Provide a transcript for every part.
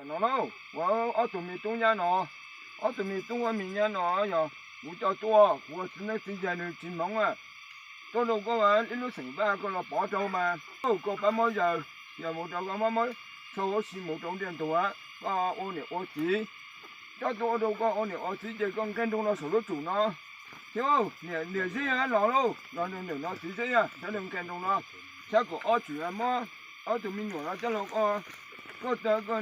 No lauj, ua ob tug me tub nyab no, ob tug me tub ua me nyab no yog kuv coj tuaj, kuv ua txiv neeb txiv yaig nws tsis hmoov a. Tuaj rau koj ib lub xeem vaj koj los pov rau mas, koj pab mob yaws, yog mus rau koj mob mob, sau huv si mus rau ntiaj teb, koj ua niam ua txiv. Coj tuaj ua rau koj ua niam ua txiv ces koj nqe nroog los saum lub tsum no. Thiab niam Zeb los lauj, los nws niam no txiv Zeb, thiab nws nqe nroog no, thiab kaum ob tug muab ob tug me nyuam no coj los, koj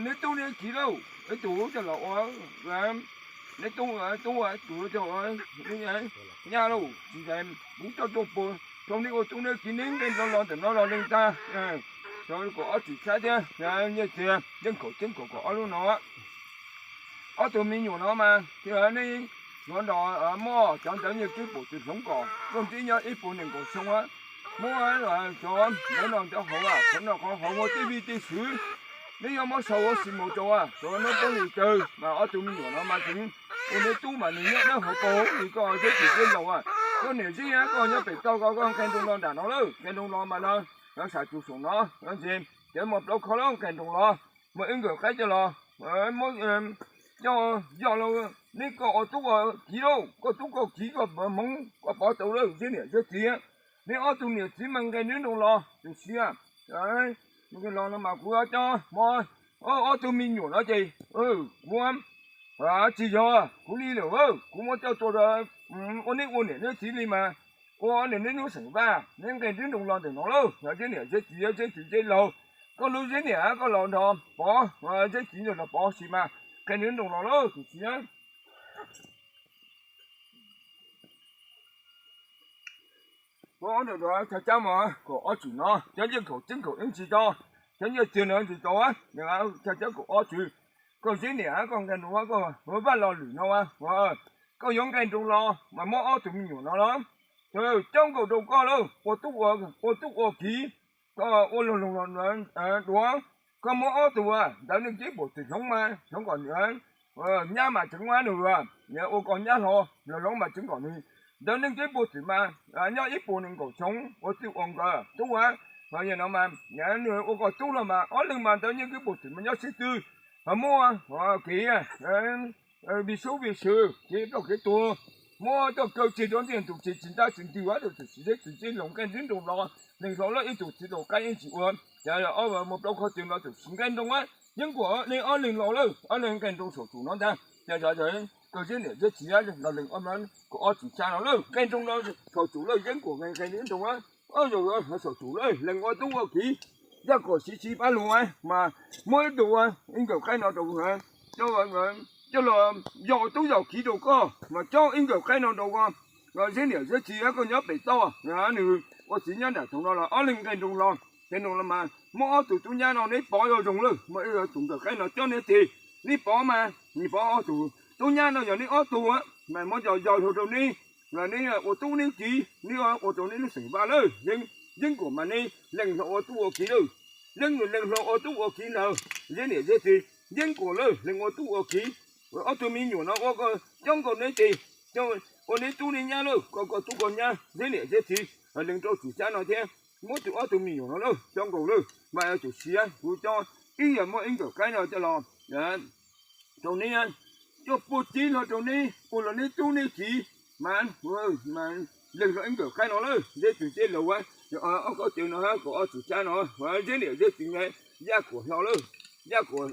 neb tub neb kiv lauj, ib tug coj los ua neb tub, tub tus coj ua nyab lauj, tsis tas kuv coj tuaj pov rau neb ua tub neb kiv, neb nqe nroog los ntawm no los leej tag. Kaum ob tug xyab thiab nyiaj txiag yeej kaum ceeb kaum kaum ob lub no. Ob tug me nyuam no mas thiab neb yuav nrog muaj cov ntawv nyiaj txiag pum tsis hloov kom koj ntsib nyob ib puas nees nkaum xyoo, muab cov ntawv no cov hauv, qhov no qhov hauv muaj tej vij tej xwm, neb yuav muab sau huv si mus rau, rau neb poob li caw mas ob tug me nyuam no mas tseem ua neb tub mas nws nyob dawb hauv paus li koj Zeb tsis teb laus. Koj niam Zeb koj nyob pem toj ko, koj nqe nroog los nram no lauj, nqe nroog los mas lawv sam tsum saum no ntse, ces muaj plaub kho lauj, nqe nroog los, muaj ib nkawm qaib coj los, muab coj yog lauj, neb koj ua tub ua kiv lauj, koj tub koj kiv koj hmoov koj pov tau lawm Zeb niam Zeb txiv. Neb ob tug niam txiv mas nqe neb nroog los tus siab. Los no mas kuv coj muab ob tug me nyuam no ces kuv tsis yog kuv li lawm, kuv muab coj tuaj ua neb ua niam neb txiv li mas, ua niam neb lub xeem vaj neb nqe neb nroog los ntawm no lauj, yog Zeb niam Zeb txiv, Zeb txiv Zeb laus, koj lub Zeb niam koj los nrog pov, Zeb txiv nrog pov si mas nqe neb nroog los lauj tus siab. Muab ob tug caj cab mas kaum ob tug no, cov nyiaj kaum ceeb kaum ib tsis tau, cov nyiaj txiag no tsis tau, caj cab kaum ob tug. Koj Zeb niam koj nqe nroog koj vaj lo lwm no, koj yuav nqe nroog los mas muab ob tug me nyuam no los coob nkaus rau koj lauj, ua tub ua, ua tub ua kiv, koj ua luag luag duav, koj muab ob tug ntawv nyiaj txiag pum tsis hloov mas hloov kom nyab mas tseem ua nws, ua koj nyab hlo, luag hloov mas tseem kom nws ntawv nyiaj txiag pum tsis mas nyob ib puas nees nkaum xyoo ua txij ua nkawm tub ua, yog no mas nws ua koj tub los mas ob leeg mas ntawv nyiaj txiag pum tsis mas nyob sib twv, muaj kev vij sub vij sw kev ploj kev tuag, muab coj kaw tseg rau ntiaj teb tsis tsis ntab tsis ntws ua rau tus siab tsis txij laus nqe neb nroog los leej hlo lawm ib tug txiv laus qaib ib tsis ua. Ces ob muaj plaub qhov twg los tus siab nqe nroog, yeej kuam neb ob leeg los lawm, ob leeg nqe nroog saum tsum no ntag. Ces koj Zeb niam Zeb txiv los leej ob kaum ob tug xyab no lawm nqe nroog los saum tsum lawm, yeej kuam nqe nqe neb nroog, ob yog saum tsum lawm leej ua tub ua kiv. Yaj kuam siv tsis pab lug mas muab ib tug ib nkawm qaib no rau, coj los yog tub yog kiv rau koj mas coj ib nkawm qaib no rau koj, Zeb niam Zeb txiv koj nyob pem toj, nws ua txiv nyob nram tog no los ob leeg nqe nroog los, nqe nroog los mas muab ob tug tub nyab no neb pov yog zoo lawm, muab ib tug nkawm qaib no coj neb tes, neb pov mas neb pov ob tug tub nyab no yog neb ob tug mas muab yog yog hlo rau neb, neb ua tub neb kiv, neb ua rau neb lub xeem vaj lawm, yeej kuam mas neb leej hlo ua tub ua kiv lawm, leej leej hlo ua tub ua kiv ntawd, Zeb niam Zeb txiv yeej kuam lawm leej ua tub ua kiv. Ob tug me nyuam no ua koj coob nkaus neb tes, ua neb tub neb nyab lawm, koj koj tub koj nyab, Zeb niam Zeb txiv leej rau tsum xyab no thiab, muab tus ob tug me nyuam no lawm coob nkaus lawm mas tus siab kuv coj ib yam muab ib nkawm qaib no coj los rau neb, coj puag tib hlo rau neb ua los neb tub neb kiv mas, mas leej hlo ib nkawm qaib no lawm, Zeb txiv Zeb laus, ob qhov twg no kaum ob tsum xyab no, Zeb niam Zeb txiv, Yaj kuam hlo lawm, Yaj kuam,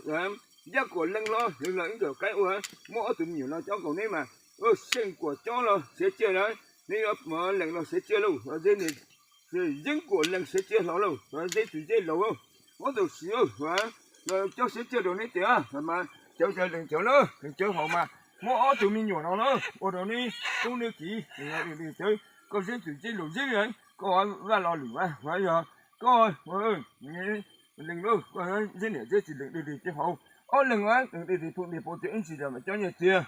Yaj kuam leej hlo leej hlo ib nkawm qaib ua, muab ob tug me nyuam no coob nkaus neb mas, Seej kuam coob los siav ciaj lawm, neb yuav leej los siav ciaj lauj, Zeb niam yeej kuam leej siav ciaj hlo lauj, Zeb txiv Zeb laus, muab tus siab coj siav ciaj rau neb tiag mas, cawv cawv leej cawv lawm leej cawv haus mas, muab ob tug me nyuam no lawm ua rau neb tub neb kiv, cawv koj Zeb txiv Zeb laus Zeb, koj vaj lo lwm mas yog koj leej lauj, Zeb niam Zeb txiv leej deg deg cawv haus, ob leeg leej deg deg phooj deg phooj tiag ib ntsis mas cov nyiaj txiag,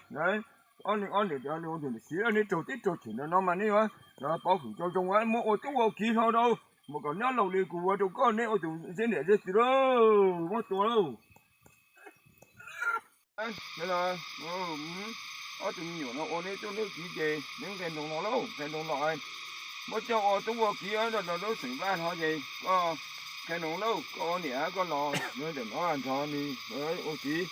ob leeg ob niam ua siv neb raug teb raug chaw ntawm no mas neb pov hwm zoo zoo muab ua tub ua kiv hlo rau, mus kom nyob laus li kuv ua rau koj neb ua tus Zeb niam Zeb txiv lauj, muab tua lauj. Ob tug me nyuam no ua neb tub neb kiv ces neb nqe nroos no lauj, nqe nroos no, muab coj ua tub ua kiv rau lub xeem Vaj no ces koj Nqe Nroos lauj, koj niam koj los ntawm no nrog nws ua txiv.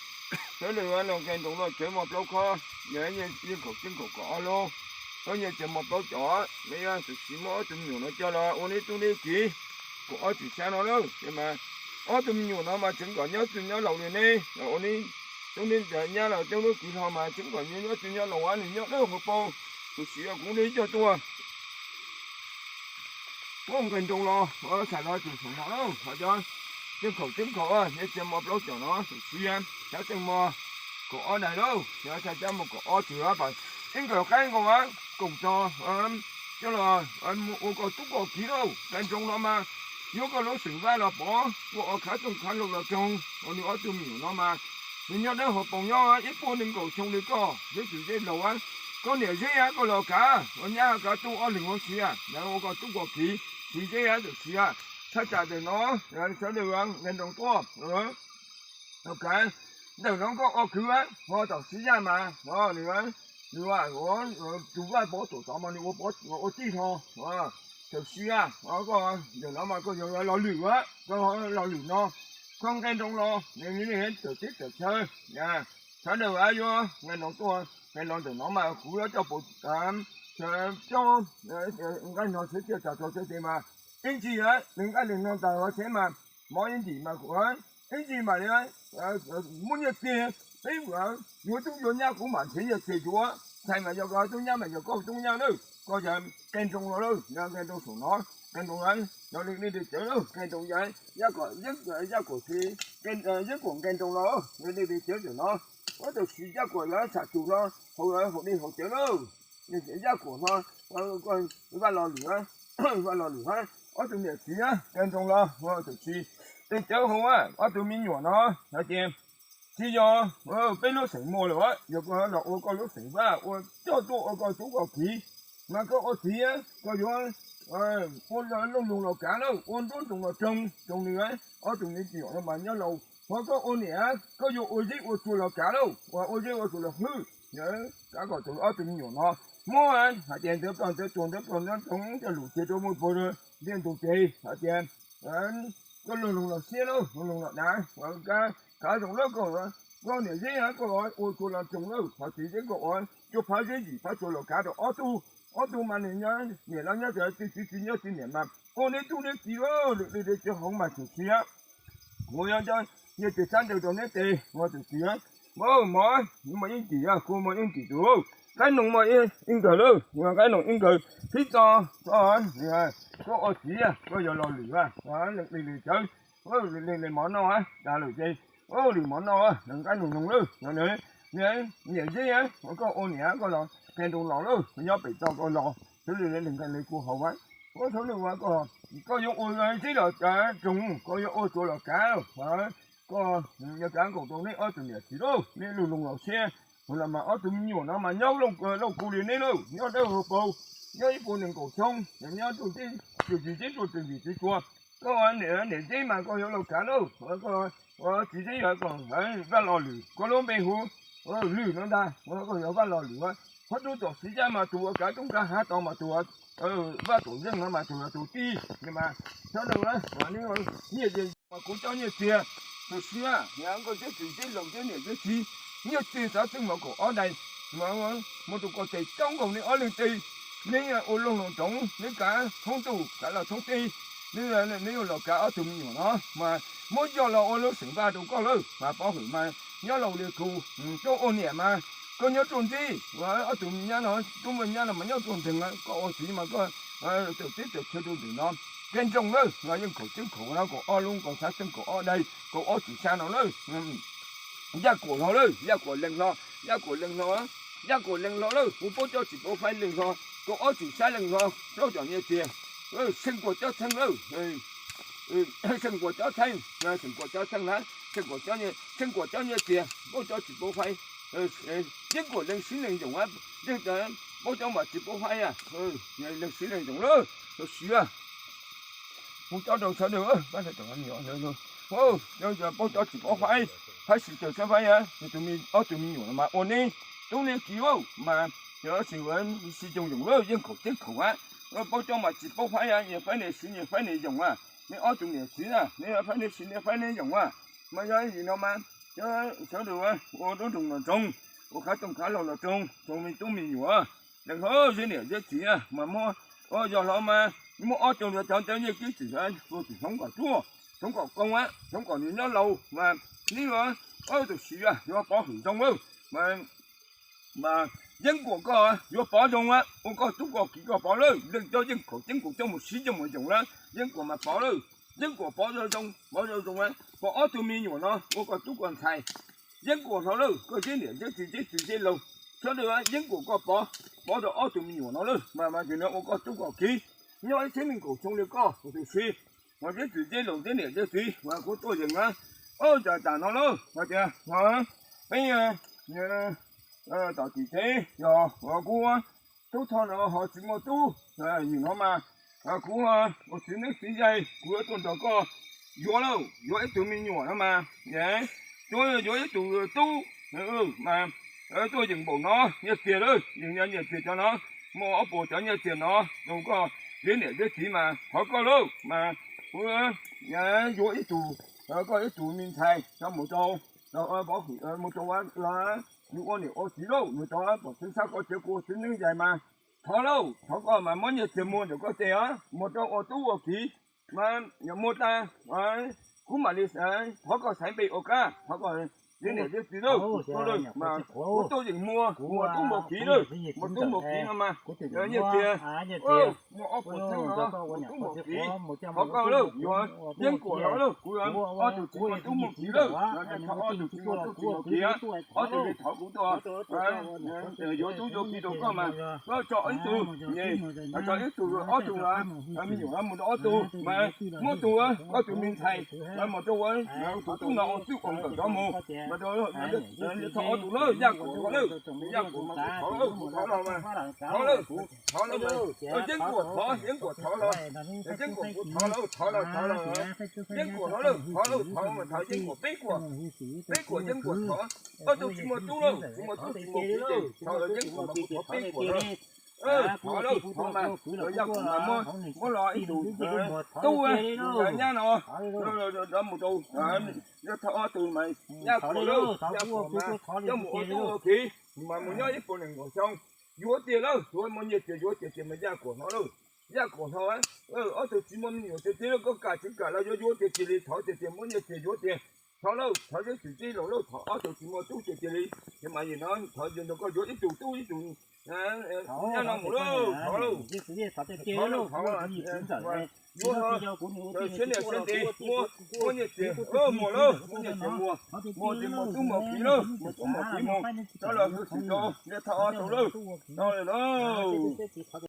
Sawv daws los nqe Nroos los cawv mos plaub khob, yeej khaum ceeb khaum kom ob lub, yeej cawv mos plaub cov, neb yuav tsum siv muab ob tug me nyuam no coj los ua neb tub neb kiv. Kaum ob txhis xya no lauj, ces mas ob tug me nyuam no mas tseev kom nyob txwj nyob laus li neb, ua neb tub neb nyab los tub neb kiv hlo mas tseev kom nyob txwj nyob laus, nws nyob dawb hauv paus, tus siv kuv neb coj tuaj. Muab nqe Nroos los, txhais los tus saum no lauj, ho cov ceeb khaum ceeb khaum, yeej cawv mos plaub cov no tus siv, xyov tseej mos kaum ob daim lauj, xyov txhais cov mos kaum ob txhis pas, ib nkawm qaib nkaus koom txog coj los ua koj tub koj kiv lauj. Nqe Nroos no mas yuav koj lub xeem Vaj los pov, ua khav tooj khav hlau los roog, ua nws ob tug me nyuam no mas nws nyob dawb hauv paus nyob ib puas nees nkaum xyoo li koj, zeb tsis zeb laus, koj niam zeb koj los kav, ua nyab kav tuaj ob leeg ua sia, ua koj tub koj kiv, tsis zeb tus siv. Txhais tsam ntawm no, sawv daws nqe Nroos tuaj, kav ntawm no koj ua kwv, ho tom siv zaj mas nws, nws tus Vaj pov tuam tod mas nws ua tij hlo, tus siv, koj ntawm no mas koj yuav los lwm, koj los lwm no, koj nqe Nroos los, tawm teb tawm chaw, sawv daws yuav nqe Nroos tuaj, nqe los ntawm no mas kuv yuav coj pum, coj nqaij no sawv tsees tas rau sawv tsees mas, ib ntsis lees nqaij lees no tas los seb mas, mov ib ntim mas, ib ntsis mam li muab nyiaj txiag, peb yuav tub yuav nyab kuv mam nrhiav nyiaj txiag yuav, txhais mas yog koj tub nyab mas yog koj tub nyab lawm, koj yog nqe Nroos los lawm, nqe Nroos saum no, nqe Nroos no li li cawv lawm, nqe Nroos yog Yaj Kuam, Yaj Kuam si, Yaj Kuam nqe Nroos los li li cawv ntawm no, ua tus siv Yaj Kuam yog tsham tus no, hauv dej hauv cawv lawm, Yaj Kuam no, Vaj Los Lwm, Vaj Los Lwm hab ob tug niam txiv nqe Nroos los ua tus siv, tej cawv hauv ob tug me nyuam no hais tias tsis yog peb lub xeem muag lawm, yog koj los ua koj lub xeem Vaj ua coj tuaj ua koj tub koj kiv, mas koj ua txiv koj yuav ua looj loog los kav lauj, ua nruab nroos los roog, roog nws ob tug me nyuam no mas nyob laus, ho koj ua niam koj yuav ua zeb ua tsua los kav lauj, ua zeb ua tsua los hwj, kav kom tus ob tug me nyuam no muab hais tias ntawd ploj ntawd tuag ntawd ploj ntawd roog coj lus cia rau muaj pag ntiaj ntug ces hais tias koj looj loog los siab lauj, looj loog los dav, kav zoo lawm koj, koj niam zeb koj ua tsua los roog lauj, ho txiv zeb koj ua tsua phab zeb yim phab tsua los kav rau ob tug, ob tug mas nws nyob niam los nyob txwj txiv tsis nyob txwj niam mas ua neb tub neb kiv lauj, li li cov hauv mas tseem siab. Kuv yuav coj nyiaj txiag sab nraud rau neb tes, ua tus txiv, mov, mov ib ntim, kuv mov ib ntim tus, qaib noog mov ib nkawg lauj, qaib noog ib nkawg, tib txo, koj ua txiv koj yuav los lwm, li li cawv, li li mov noj tas lawm ces lwm mov noj, qaib noog noog lauj, niam zeb, koj ua niam koj los nqe Nroos los lauj, nyob pem toj koj los, xwb li li nqe li kuv hauv, ua thaum nws ua koj, koj yuav ua zeb los roog, koj yuav ua tsua los kav, koj yuav kav nkaus rau neb ob tug niam txiv lauj, neb looj loog los siab, los mas ob tug me nyuam no mas nyob lauj kuv li neb lauj, nyob dawb hauv paus, nyob ib puas nees nkaum xyoo, nyob rau teb, tsis zeb rau tsis yim tsis tsua, koj niam zeb mas koj yuav los kav lauj, koj txiv zeb yog koj Vaj Los Lwm, koj lub npe hu Lwm no ntag, koj yog Vaj Los Lwm, qhov rub tom siv zaj mas tus ua kav roob kav hav tod mas tus Vaj Tuam Zeej no mas tus yog tus tij mas, sawv daws nyiaj txiag mas kuv coj nyiaj txiag, tus siab, koj zeb tsis zeb laus zeb niam zeb txiv, nyiaj txiag xav txeej mov kaum ob daim, mus rau koj tes coob nkaus neb ob leeg tes, neb ua looj loog roov, neb kav thoob ntuj kav los thoob teb, neb yuav los kav ob tug me nyuam no mas muab yog los ua lub xeem Vaj rau koj lawm mas pov hwm mas nyob laus li kuv, koj ua niam mas koj nyob ruaj ntseg, ob tug me nyab no, tub me nyab no mas nyob ruaj nteeg, koj ua txiv mas koj tawm teb tawm chaw rau ntawm no, nqe Nroos lawm, yeej kaum tseeb kaum no kaum ob lub, kaum xya tseeb kaum ob daim, kaum ob txhis xya no lawm. Yaj Kuam hlo lawm, Yaj Kuam lees hlo, Yaj Kuam lees hlo, Yaj Kuam lees hlo lawm, hu Paub Cob Tsis Paub Faib lees hlo, kaum ob txhis xya lees hlo plaub cov nyiaj txiag, Xeem Kuam Cob Txheej lawm, Xeem Kuam Cob Txheej, Xeem Kuam Cob Txheej na, Xeem Kuam, Xeem Kuam Cob nyiaj txiag, Paub Cob Tsis Paub Faib, Yeej Kuam lees sib lees yoos, Yeej Paub Cob mas tsis paub faib, lees sib lees yoos lawm, siab. Hu cob rau sawv daws, Paub Cob Tsis Paub Faib, Faib Xeem Kuam Cob Faib, ob tug me nyuam mas ua neb tub neb kiv mas, yog sib yoos yoos lawm, yeej kaum tseeb kaum na, Paub Cob mas tsis paub faib, nyias faib nyias siv, nyias faib nyias yoos na. neb ob tug niam txiv na, neb faib neb siv neb faib neb yoos a. Mas yog li no mas, sawv daws ua dub nroog los roog, ua qhav tooj qhav hlau los roog, roog me tub me nyuam, leej hlob zeb niam zeb txiv mas muab, yog hlob mas muab ob tug cov ntawd nyiaj kib txim, ua txim hloov kom ruaj, hloov kom koob, hloov kom nws nyob laus mas neb ob tug siv yuav pov hwm zoo lawm. Mas Yeeb Kuam koj yuav pov zoo, ua koj tub koj kiv koj pov lawm, leej coj Yeej Kuam, Yeeb Kuam coj mus siv coj mus yoos na, Yeeb Kuam mas pov lawm. Yeeb Kuam pov zoo zoo, pov zoo zoo, pov ob tug me nyuam no ua koj tub koj ntxhais. Yeeb Kuam hlob lawm, koj zeb niam zeb txiv zeb txiv zeb laus, sawv daws Yeeb Kuam koj pov, pov rau ob tug me nyuam no lawm mas mas ces no ua koj tub koj kiv, nyob ib txhiab nees nkaum xyoo li koj tus si. Mas zeb txiv zeb laus zeb niam zeb txiv mas kuv tuaj yeem na, o, tam no lawm mas tias peb tom tim teb yog kuv tub Thoj no ho tsis muaj tub, nim no mas kuv ua txiv neeb txiv yaig kuv yuav tuaj nrog koj yuav lauj, yuav ib tug me nyuam no mas, yuav ib tug tub mas tuaj yeem npaum no, nyiaj txiag lawm, yeem nyiaj txiag cov no, muaj ob puas cov nyiaj txiag no rau koj zeb niam zeb txiv mas thov koj lauj mas kuv yuav ib tug, koj ib tug me ntxhais coj mus rau, mus rau nws ua niam ua txiv lauj, nws rau pom txeeb sab koj tias kuv ua txiv neeb yaig mas thov lauj, thov koj mas muab nyiaj txiag muag ntawm koj tes muag rau ua tub ua kiv mas muag tas kuv mam li thov koj xaiv npe ua kab, thov koj zeb niam zeb txiv lauj, kuv tuaj yeem muag, muag tub muag kiv lauj, muag tub muag kiv no mas nyiaj txiag muaj ob puas txeeb no, muag tub muag kiv, thov koj lauj, yuav Yeeb Kuam hlob lauj, kuv ob tug tsis muaj tub muaj kiv lauj, thov ob tug tsis muaj tub tsis muaj kiv, ob tug li thov kuv tuaj yuav tub yuav kiv rau koj mas koj tso ib tug, tso ib tug ob tug me nyuam mus rau ob tug mas muab tug koj tus me ntxhais mus rau tus tub no ua txwj ua nkawm rov mus, mas rau thov ob tug lawm, Yaj Kuam hlob lawm, Yaj Kuam mas kuv thov lauj, kuv thov los mas thov lauj, kuv thov lauj mas Yeeb Kuam thov, Yeeb Kuam thov los, Yeeb Kuam kuv thov lauj, thov los thov los, Yeeb Kuam hlob lauj, thov lauj, thov mas thov Yeeb Kuam, peb Kuam, peb Kuam Yeeb Kuam thov, ob tug tsis muaj tub lauj, tsis muaj tub tsis muaj kiv, thov Yeeb Kuam mas kuv thov peb Kuam lauj, thov lauj, thov mas Yaj Kuam mas muab, muab los ib tug tub, tus nyab no rov mus rau, yog thov ob tug mas Yaj Kuam lauj, Yaj Kuam mas coj mus ua tub ua kiv mas mus nyob ib puas nees nkaum xyoo, yuav tiag lauj, yuav muaj nyiaj tiag yuav tiag tiag mas Yaj Kuam hlob lauj, Yaj Kuam hlob, ob tug tsis muaj me nyuam tiag tiag lauj, koj kam tsis kam los yuav yuav tiag tiag li, thov tiag tiag muab nyiaj tiag yuav tiag, thov lauj, thov zeb txiv zeb laus lauj, thov ob tug tsis muaj tub tiag tiag li, ces mas yim no thov nrog koj yuav ib tug tub ib tug nyab no mus lauj, thov lauj, thov lauj, thov lauj, yuav siab niam siab ntev, muab, muab nyiaj txiag muag lauj, muab nyiaj txiag muag, muag ces muag tub muag kiv lauj, muag tub muag kiv mus, rov los hwj xwm rau, yog thov ob tug lauj, no lauj.